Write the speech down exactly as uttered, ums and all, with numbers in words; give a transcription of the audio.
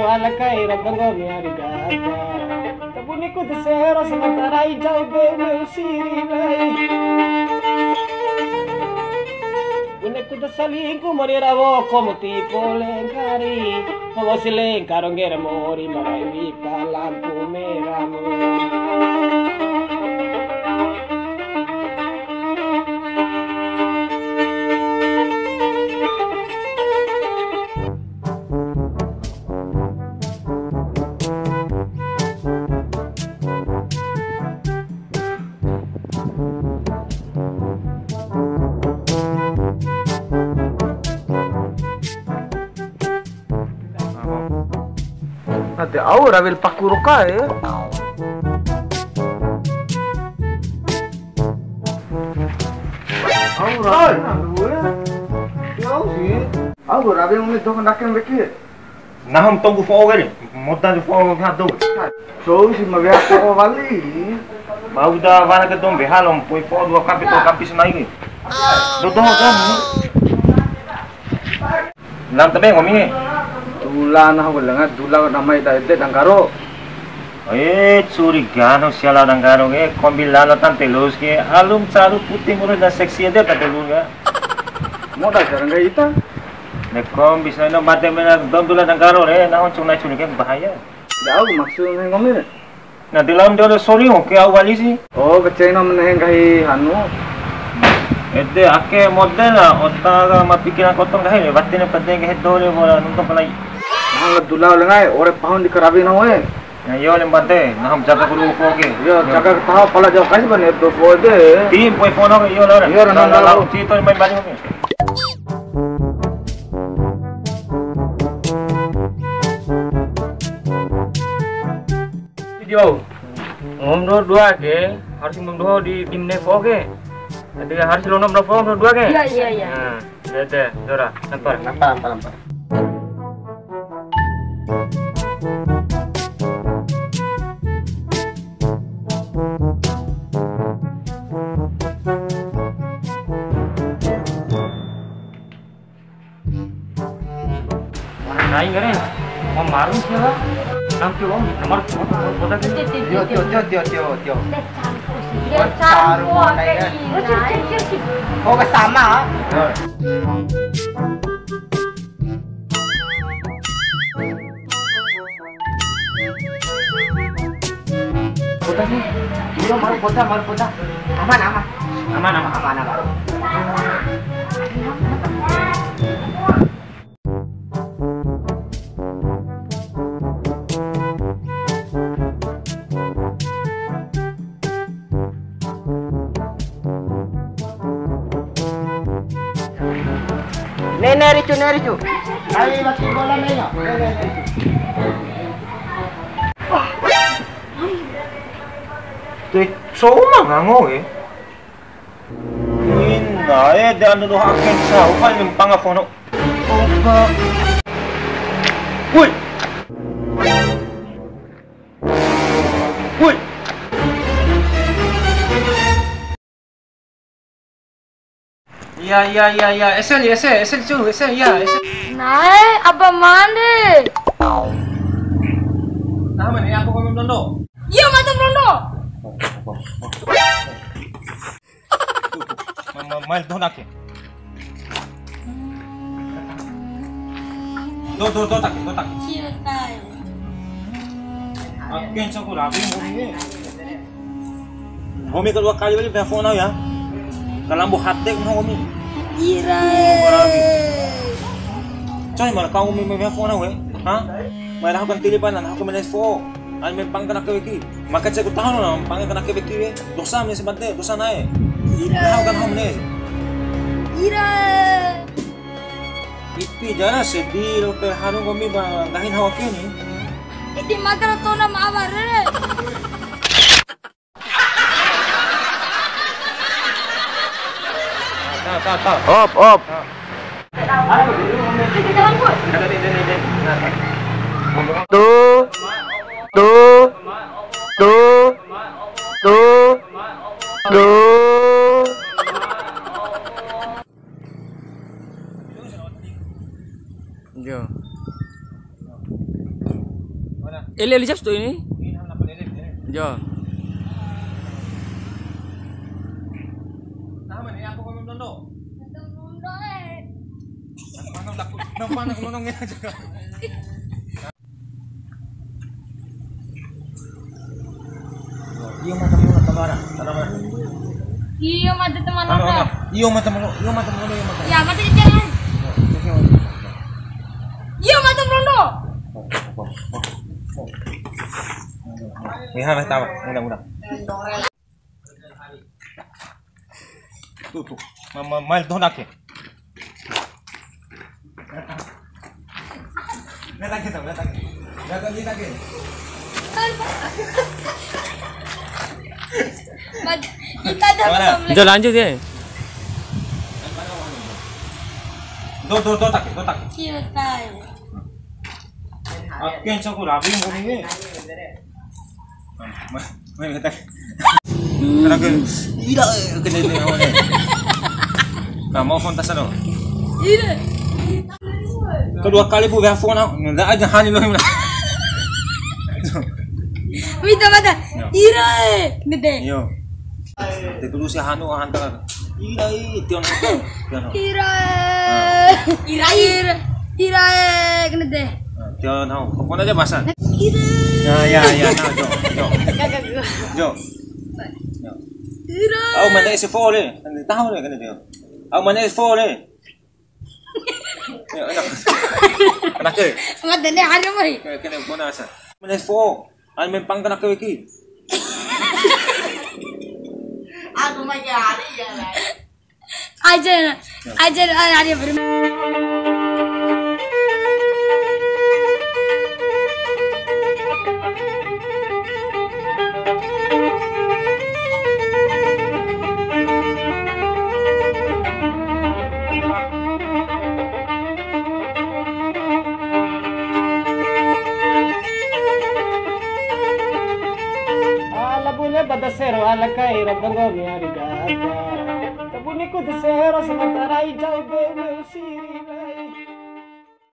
Pala kai ra tonggo mi ari gata. Kabune ku desero sementara ijau be me usiri lai. Bune ku desalingku mori rawo komu tipo lengkari. Kowo silengkaro ngere mori marai wipa lampu meramu. Ade au rawi la paku ro kae. Au rawi na due. Ya au si. Au rawi nggomi doho ndake weki. Nahu ma tonggu fo'o kali, moda fo'o hado. Cou si ma weha fo'o wali. Bau da wara ke dou weha lo, mpoi fo'o dua kampi, tolu kampi sanai ke. Do doho doho. Lam tabe nggomi ke. Dula nahu lenga, dula nama ida ede danggaro. Eh, curiga no siala danggaro ke, kombi lalo tante lus ke, alum caru putih murus dan seksi ede tante lus ke. Moda jarang kayak ita. Ne kombi sa ina made mena dou dula danggaro re, nahu cuna cuna ke bahaya. Jauh maksudnya nggomi re. Na, di lawan dia ada sorry, oke, au wali si. Oh, keceno menehe nggahi hanu. Ede ake model lah, otak ma pikiran kotor nggahi re, wati ne pede nggahi dou re, bola nonton pelai. Nah, dula lengai, ore pahun di karawi nahu e. Ya, iyo, lembate, nahu ma jaga kudu fo'o ke. Iyo, jaga ketaho, pala jauh kasih bane, dou fo'o de. Tim, poi fo'o ke, iyo, lah. Iyo, lah, lah, lah, lah, lah. Cito main balik, oke. Video. Nggomi doho dua ke, harus nggomi doho di tim ne fo'o ke. Jadi harus lono doho fo'o nggomi doho dua ke? Iya, iya, iya. Nah, de, de, dora, lempar. Lempar, lempar, lempar. Mana nai ngare? Mau marung sih lah. Nanti om, nomor kota ke. Tio, tio, tio, tio, tio, tio. Dia campur sih. Dia campur, campur, kayak ini. Oh, ke sama. Poda ni. Iyo, maru poda, maru poda. Aman, aman. Aman, aman. Aman, aman. Nene ricu, nene ricu. Ai, mati bola nene. Nene ricu. Te, so uma ngango e. Ina e, de anu doho ake sa, upa ni mpanga fono. Upa. Woi. Woi. Iya, iya, iya, iya. Ese, ese, ese, cu, ese, iya, ese. Nae, apa mande? Tahu mana ya, aku ngomong dondo. Iya, mantap, Rondo. Ma-, ma-, main doho ndake. Do, do, do, take, do, take. Ake, sa ku rabi, nggomi. Nggomi kedua kali wali telepon au ya. Kalambo hate ku nggomi. Ira. Nggomi rabi. Coy, mana kau nggomi telepon au, eh? Ha? Mai raho kan tili panan, aku menes fo. Ai me pang kanake weki. Maka cek ku tahono na, pang kanake weki we. Dosa mene sebante, dosa nae. Ira. Nahu kan hau mene. Ira. Ipi jara sedi ro te haru nggomi ba nggahi nahu ake ni. Iti makara tona ma awar re. Ta, ta, ta. Op, op. Tu, tu, tu, tu, tu. Yo. Ele, ele, Japs, tuh ini. Jo. Iyo, mata mulu, tama ara, tama ara. Iyo, mata teman. Anu, anu. Iyo, mata mulu, iyo, mata mulu, iyo, mata. Ya, mata kecil, kan? Iyo, mata melondo. Ini harus tahu, mudah-mudahan. Tuh, tuh. Ma-, ma-, mail tuh nak ya. Lihat lagi tuh, lihat lagi. Lihat lagi, lihat lagi. Mat-, kita ada. Mana? Belum. Lanjut, lanjut ya. Tuh, tuh, tuh, tak, tuh, tak. Iya, tahu. Aken sa ku rabi nggomi ke. Mai, mai, mai, tak. Kena ke, ira, kena ni, awak ni. Nah, mau phone tas anu. Ira. Kedua kali bu, phone, ndak aja hani lo. Minta mata. Ya. Ira, kena de. Yo. Te dulu si Hanu antar. Ira, i, Tion, Tion. Ira. Ira. Ira. Ira, kena de. Nah, Tion, hau. Kau aja bahasa. Ira. Ya, ya, ya, nah, Jo, Jo. Kagak gua. Jo. Jo. Ira. Au mana S four le? Tahu le kena Tion. Au mana S four le? Ya, enak. Enak ke? Semangat dene hari mai. Kena, kena bonasa. Mana S four? Ai mempang kena ke weki. Aku mah jari ya lah. Aja, aja, aja, aja. Ala bune bada sero, ala kai ra donggo mi ari gaga. Kabune ku de sero, sementara ijau be ume usi.